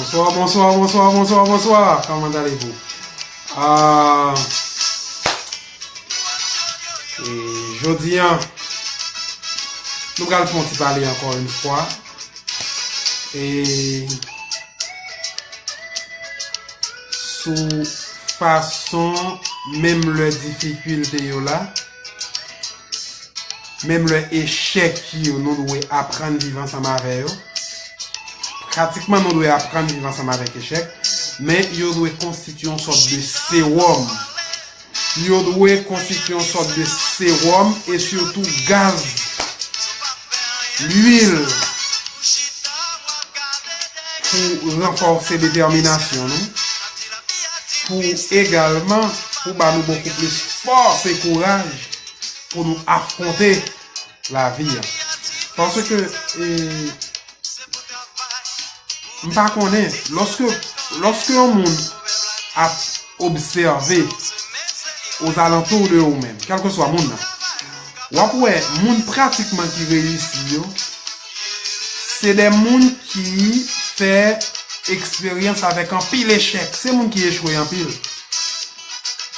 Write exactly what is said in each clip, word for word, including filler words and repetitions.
Bonsoir, bonsoir, bonsoir, bonsoir, bonsoir. Comment allez-vous? Euh, et jodi a, nou pral fè yon ti pale ankò yon fwa. E sou fason, menm lè difikilte yo la, menm lè echèk yo, nou dwe aprann viv ansanm avè yo. Pratikman, nou dwe aprann viv ansanm avèk echèk, men yo dwe konstitye yon sòt de sewòm. Yo dwe konstitye yon sòt de sewòm e sitou gaz, lwil, pou ranfòse detèminasyon nou, pou egalman, pou ba nou bokou plis fòs e kouraj pou nou afwonte lavi a. Paske, e, m pa konnen, lòske, lòske yon moun ap obsève ozalantou de ou menm, kèlkeswa moun nan, w ap wè moun pratikman ki reyisi yo, se de moun ki fè eksperyans avèk anpil echèk. Se moun ki echwe anpil.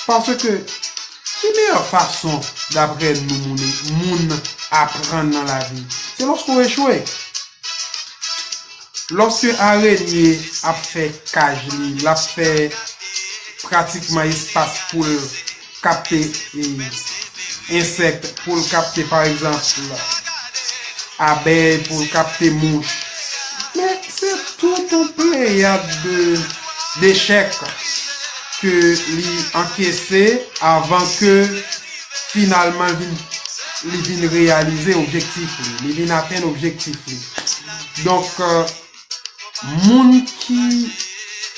Paske, ki meyè fason, daprè nou, moun, moun aprann nan lavi? Se lòske w echwe. Lòske arenye ap fè kaj li, l ap fè pratikman espas pou l kapte, e, ensèk, pou l kapte, pa egzanp, abèy, pou l kapte mouch. Men se tout yon pleyad de, dechèk ke li ankese avan ke finalman vin, li vin reyalize objektif li, li vin atenn objektif li. Donk, euh, moun ki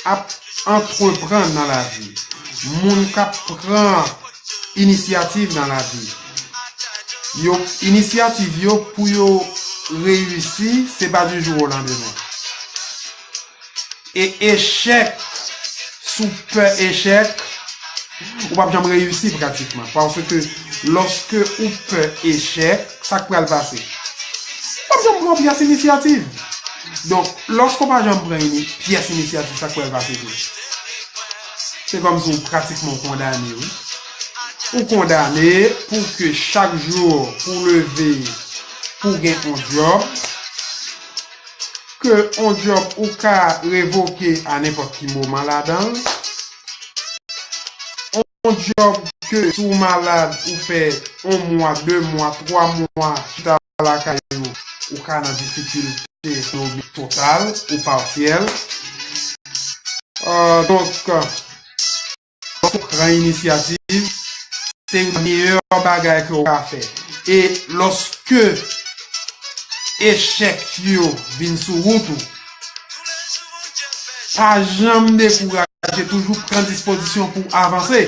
ap antreprann nan lavi, moun k ap pran inisyativ nan lavi, yo, inisyativ yo pou yo reyisi, se pa du jour au lendemain. E echèk, si w pè echèk, ou p ap janm reyisi pratikman. Paske lòske ou pè echèk, sa k pral pase? Ou p ap janm pran pyès inisyativ. Donk, lòske w pa janm pran ini-, pyès inisyativ, sa k pral pase tou? Se kòmsi w pratikman w kondane, wi. Ou kondane pou ke chak jou pou w leve, pou w gen yon djòb, ke yon djòb ou ka revoke a nenpòt ki moman ladan l, yon djòb ke si w malad, ou fè yon mwa, de mwa, twa mwa, chita lakay ou, ou ka nan difikilte ekonomik total ou pasyèl. Euh, donk, Lòske w pran inisyativ, se youn nan meyè bagay ke w ka fè. E lòske echèk yo vin sou wout ou, pa janm dekouraje, toujou pran dispozisyon pou w avanse.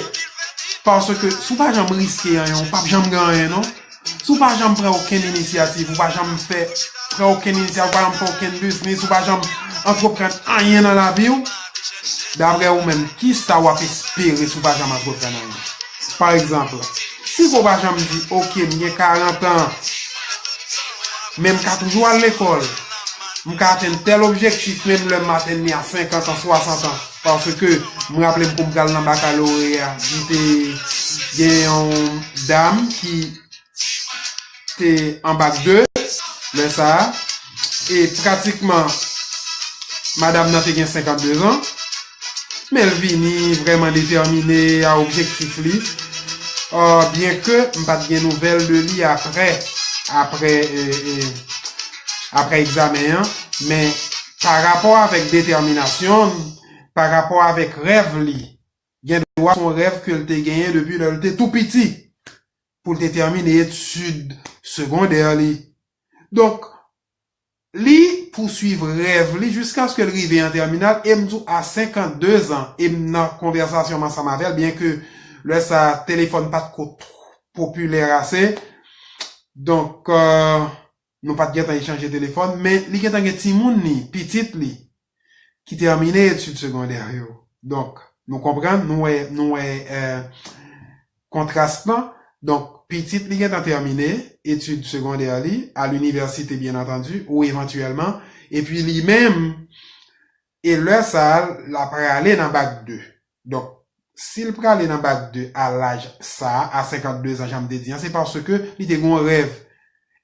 Paske si w pa janm riske anyen, w p ap janm gen anyen, non. Si w pa janm pran okenn inisyativ, ou pa janm fè, pran okenn inisyativ, ou pa janm fè okenn biznis, ou pa janm antreprann anyen nan lavi w, daprè ou menm, kisa w ap espere si w pa janm antreprann anyen? Pa egzanp, si w pa janm di, "Oke, m gen karant an, men m ka toujou al lekòl, m ka atenn tèl objektif, menm lè m atenn li a senkant an, swasant an." Paske m raple m pou m pral nan bakaloreya, m te gen yon dam ki te an bak de lè sa a. E pratikman, madanm nan te gen senkant de zan. Men l vini vrèman detèmine a objektif li. Euh, byenke m pa t gen nouvèl de li apre, apre, e, e, apre egzamen an. Men pa rapò avèk detèminasyon l, pa rapò avèk rèv li, gen dwa se yon rèv ke l te genyen depi lè l te tou piti, pou l te tèmine etid segondè li. Donk, li pouswiv rèv li jiskaske l rive an tèminal, e m di w a senkant de zan, e m nan konvèsasyon m ansanm avè l, byenke lè sa a, telefòn pa t ko twò popilè ase. Donk, euh, nou pa t gentan echanje telefòn, men li gentan gen timoun li, pitit li, ki tèmine etid segondè yo. Donk, nou konprann, nou wè, nou wè, euh, kontras lan. Donk, pitit li gentan tèmine etid segondè li, a linivèsite, byen antandi, ou evantyèlman. Epi li menm, E lè sa a, l ap prale nan bak de. Donk, si l prale nan bak de a laj sa a, a senkant de zan, jan m te di an, se paske li te gen yon rèv.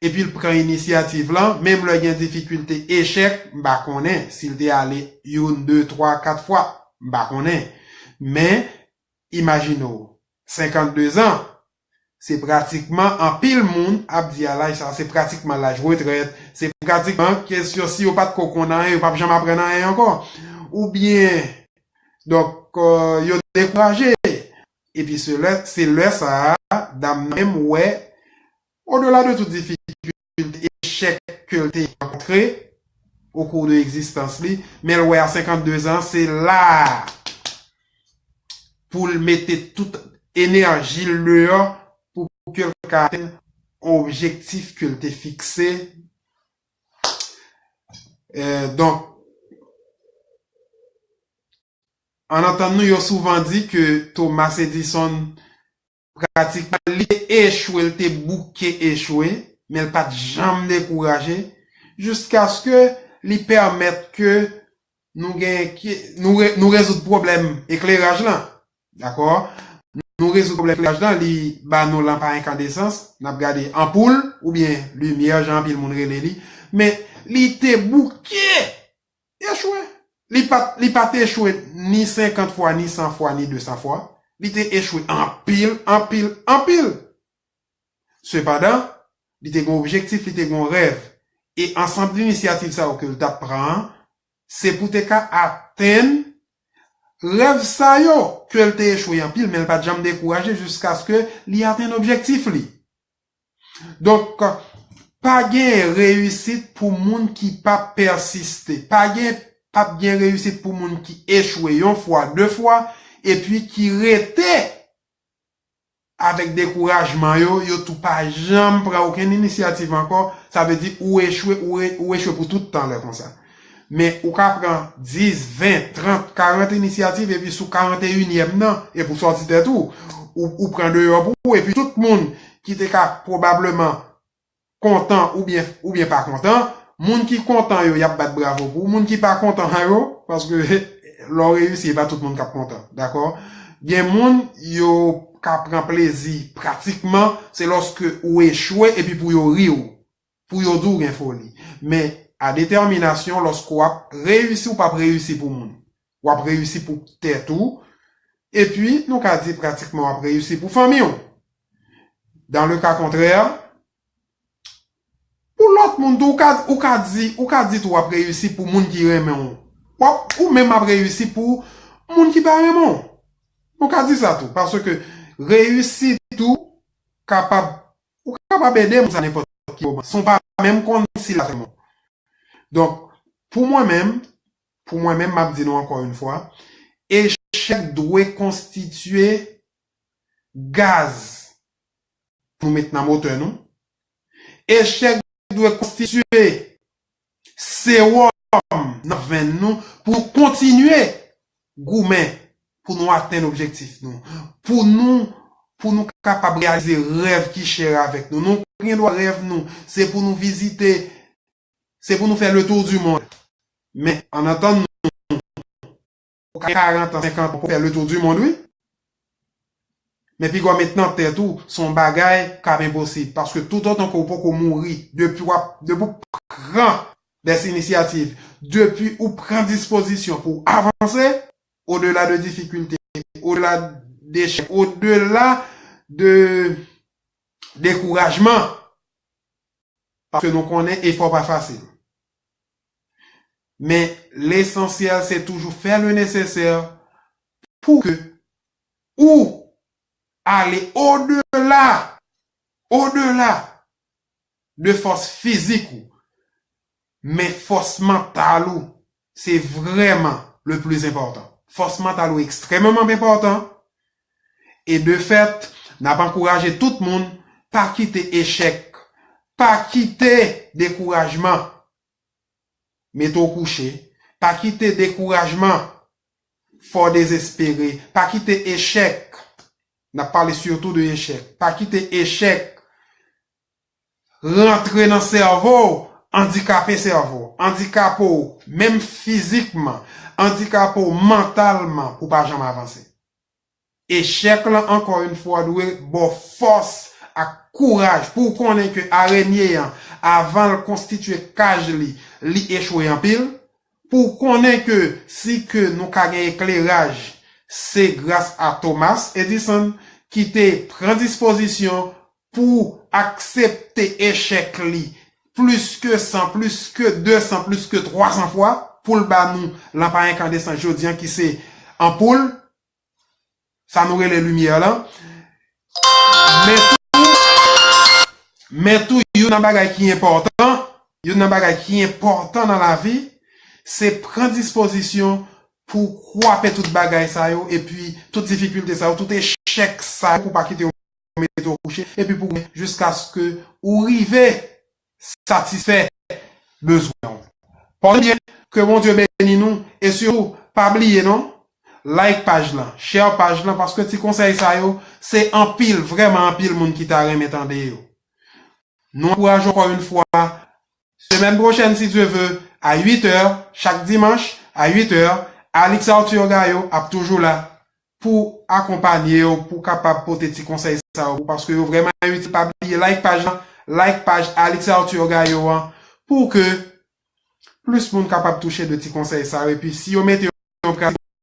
Epi l pran inisyativ lan, menm lè gen difikilte, echèk, m pa konnen si l te ale youn, de, twa, kat fwa, m pa konnen. Men, imajine w, senkant de zan, se pratikman, anpil moun ap di a laj sa, se pratikman laj retrèt, se pratikman kesyon si yo pa t ko konn anyen, yo p ap janm aprann anyen ankò. Oubyen, donk, euh, yo dekouraje. Epi se lè, se lè sa a, dam nan menm wè, au-delà de toute difficulté, echèk ke l te rankontre au cours de egzistans li, men l wè a senkant de zan, se la pou l mete tout enèji l deyò pou ke l ka atenn objektif ke l te fikse. Euh, donk, an antann nou, yo souvan di ke Thomas Edison, pratikman, li te echwe, li te bouke echwe, men l pa t janm dekouraje, jiskaske li pèmèt ke nou gen, ke nou, re, nou rezoud pwoblèm ekleraj lan. Dakò? Nou rezoud pwoblèm ekleraj lan, li ba nou lanp a enkandesans, n ap gade anpoul, oubyen limyè, jan anpil moun rele li, men li te bouke echwe. Li pa, li pa te echwe ni senkant fwa, ni san fwa, ni de san fwa. Li te echwe anpil, anpil, anpil. Sepandan, li te gen objektif, li te gen rèv. E ansanm inisyativ sa yo ke l t ap pran an, se pou te ka atenn rèv sa yo ke l te echwe anpil, men l pa t janm dekouraje jiskaske li atenn objektif li. Donk, pa gen reyisit pou moun ki pa pèsiste. Pa gen, p ap gen reyisit pou moun ki echwe yon fwa, de fwa, epi ki rete avèk dekourajman yo, yo tou pa janm pran okenn inisyativ ankò. Sa vle di ou echwe, ou, e- ou echwe pou tout tan lè konsa. Men ou ka pran dis, ven, trant, karant inisyativ epi sou karanteyinyèm nan, epi w sòti tèt ou, ou, ou pran deyò pou ou, epi tout moun ki te ka pwobableman kontan oubyen, oubyen pa kontan, moun ki kontan yo, y ap bat bravo pou ou, moun ki pa kontan yo, paske lè w reyisi, e pa tout moun k ap kontan, dakò? Gen moun, yo ka pran plezi pratikman, se lòske ou echwe epi pou yo ri w, pou yo di w gen foli. Men, a detèminasyon, lòske w ap reyisi, ou p ap reyisi pou moun. W ap reyisi pou tèt ou. Epi, nou ka di pratikman w ap reyisi pou fanmi w. Dans le cas contraire, pou lòt moun tou, ou ka, ou ka di, ou ka di tou w ap reyisi pou moun ki renmen w. W ap, ou menm ap reyisi pou moun ki pa renmen w. Nou ka di sa tou, paske reyisit ou kapab, ou kapab ede moun sa nenpòt ki moman, san w pa menm konn si l ap renmen w. Donk, pou mwen menm, pou mwen menm, m ap di nou ankò yon fwa, echèk dwe konstitye gaz pou nou met nan motè nou. Echèk dwe konstitye sewòm nan venn nou pou nou kontinye goumen pou nou atenn objektif nou. Pou nou, pou nou kapab reyalize rèv ki chè avèk nou. Nou gen dwa rèv nou, se pou nou vizite, se pou nou fè le tour du monde. Men, an atandan, ou ka karant an, senkant an pou fè le tour du monde, wi. Men piga w met nan tèt ou, se yon bagay k ap enposib. Paske toutotan ke w poko mouri, depi w ap, depi w pran des initiatives, depi ou pran dispozisyon pou w avanse, au-delà de difficultés, au-delà d'échecs, au-delà de découragement, paske nou konnen efò pa fasil. Men lesansyèl, se toujou fè le nesesè pou ke ou ale odela, odela de fòs fizik ou, men fòs mantal ou, se vrèman le plis enpòtan. Fòs mantal ou ekstrèmeman enpòtan. E de fèt, n ap ankouraje tout moun, pa kite echèk, pa kite dekourajman mete w kouche, pa kite dekourajman fè w dezespere, pa kite echèk, n ap pale sitou de echèk, pa kite echèk rantre nan sèvo w, andikape sèvo w, andikape w menm fizikman, andikape w mantalman pou w pa janm avanse. Echèk lan, ankò yon fwa, dwe ba w fòs ak kouraj pou w konnen ke arenye an, avan l konstitye kaj li, li echwe anpil. Pou w konnen ke si ke nou ka gen ekleraj, se gras a Thomas Edison ki te pran dispozisyon pou aksepte echèk li plis ke san, plis ke de san, plis ke twa san fwa, pou l ba nou lanp a enkandesans jodi an ki se anpoul, sa nou rele limyè lan. Men tou, men tou, youn nan bagay ki enpòtan, youn nan bagay ki enpòtan nan lavi, se pran dispozisyon pou kwape tout bagay sa yo, epi tout difikilte sa yo, tout echèk sa yo, pou pa kite yo mete w kouche, epi pou jiskaske ou rive satisfè bezwen w. Pòte byen, ke Bondye beni nou, e sitou, pa bliye non, like paj lan, share paj lan, paske ti konsèy sa yo, se anpil, vrèman anpil moun ki ta renmen tande yo. Nou ankouraje ankò yon fwa, semèn pwochèn, si Dye ve, a uit è, chak dimanch, a uit è, Alix Arthur Gaillot ap toujou la pou akonpanye w, pou kapab pote ti konsèy sa yo, paske yo vrèman itil. Pa bliye like paj lan, like paj Alix Arthur Gaillot an, pou ke plis moun kapab touche de ti konsèy sa yo. Epi si yo mete yo an pratik,